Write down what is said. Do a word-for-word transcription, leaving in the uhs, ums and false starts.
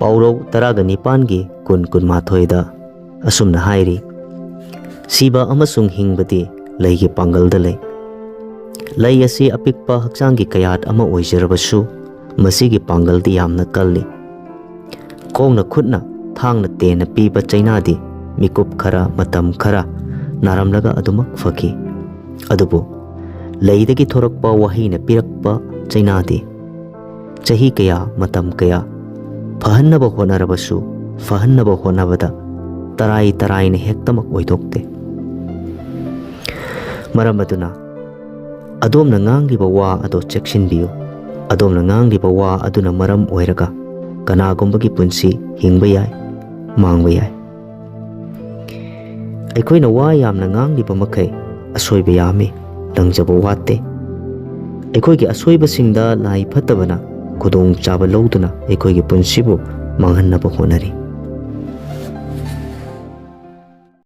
ꯄꯥꯎꯔꯧ ꯇꯔꯥꯒ ꯅꯤꯄꯥꯟꯒꯤ ꯀꯨꯟ ꯀꯨꯟꯃꯥꯊꯣꯏꯗ ꯑꯁꯨꯝꯅ ꯍꯥꯏꯔꯤ, "ꯁꯤꯕ ꯑꯃꯁꯨꯡ ꯍꯤꯡꯕꯗꯤ ꯂꯩꯒꯤ ꯄꯥꯡꯒꯜꯗ ꯂꯩ꯫ ꯂꯩ ꯑꯁꯤ ꯑꯄꯤꯛꯄ ꯍꯛꯆꯥꯡꯒꯤ ꯀꯌꯥꯠ ꯑꯃ ꯑꯣꯏꯖꯔꯕꯁꯨ, ꯃꯁꯤꯒꯤ ꯄꯥꯡꯒꯜꯗꯤ ꯌꯥꯝꯅ ꯀꯜꯂꯤ꯫ ꯈꯣꯡꯅ ꯈꯨꯠꯅ ꯊꯥꯡꯅ ꯇꯦꯟꯅ ꯄꯤꯕ ꯆꯩꯅꯥꯗꯤ ꯃꯤꯀꯨꯞ ꯈꯔ, ꯃꯇꯝ ꯈꯔ ꯅꯥꯔꯝꯂꯒ ꯑꯗꯨꯃꯛ ꯐꯈꯤ꯫ ꯑꯗꯨꯕꯨ ꯂꯩꯗꯒꯤ ꯊꯣꯔꯛꯄ ꯋꯥꯍꯩꯅ ꯄꯤꯔꯛꯄ ꯆꯩꯅꯥꯗꯤ ꯆꯍꯤ ꯀꯌꯥ, ꯃꯇꯝ ꯀꯌꯥ ꯐꯍꯟꯅꯕ ꯍꯣꯠꯅꯔꯕꯁꯨ, ꯐꯍꯟꯅꯕ ꯍꯣꯠꯅꯕꯗ ꯇꯔꯥꯏ ꯇꯔꯥꯏꯅ ꯍꯦꯛꯇꯃꯛ ꯑꯣꯏꯊꯣꯛꯇꯦ꯫ ꯃꯔꯝ ꯑꯗꯨꯅ ꯑꯗꯣꯝꯅ ꯉꯥꯡꯂꯤꯕ ꯋꯥ ꯑꯗꯨ ꯆꯦꯛꯁꯤꯟꯕꯤꯌꯨ꯫ ꯑꯗꯣꯝꯅ ꯉꯥꯡꯂꯤꯕ ꯋꯥ ꯑꯗꯨꯅ ꯃꯔꯝ ꯑꯣꯏꯔꯒ ꯀꯅꯥꯒꯨꯝꯕꯒꯤ ꯄꯨꯟꯁꯤ ꯍꯤꯡꯕ ꯌꯥꯏ, ꯃꯥꯡꯕ ꯌꯥꯏ꯫ ꯑꯩꯈꯣꯏꯅ ꯋꯥ ꯌꯥꯝꯅ ꯉꯥꯡꯂꯤꯕ ꯃꯈꯩ ꯑꯁꯣꯏꯕ ꯌꯥꯝꯃꯤ, ꯂꯪꯖꯕ ꯋꯥꯠꯇꯦ꯫ ꯑꯩꯈꯣꯏꯒꯤ ꯑꯁꯣꯏꯕꯁꯤꯡꯗ ꯂꯥꯏ ꯐꯠꯇꯕꯅ ꯈꯨꯗꯣꯡꯆꯥꯕ ꯂꯧꯗꯨꯅ ꯑꯩꯈꯣꯏꯒꯤ ꯄꯨꯟꯁꯤꯕꯨ ꯃꯥꯡꯍꯟꯅꯕ ꯍꯣꯠꯅꯔꯤ꯫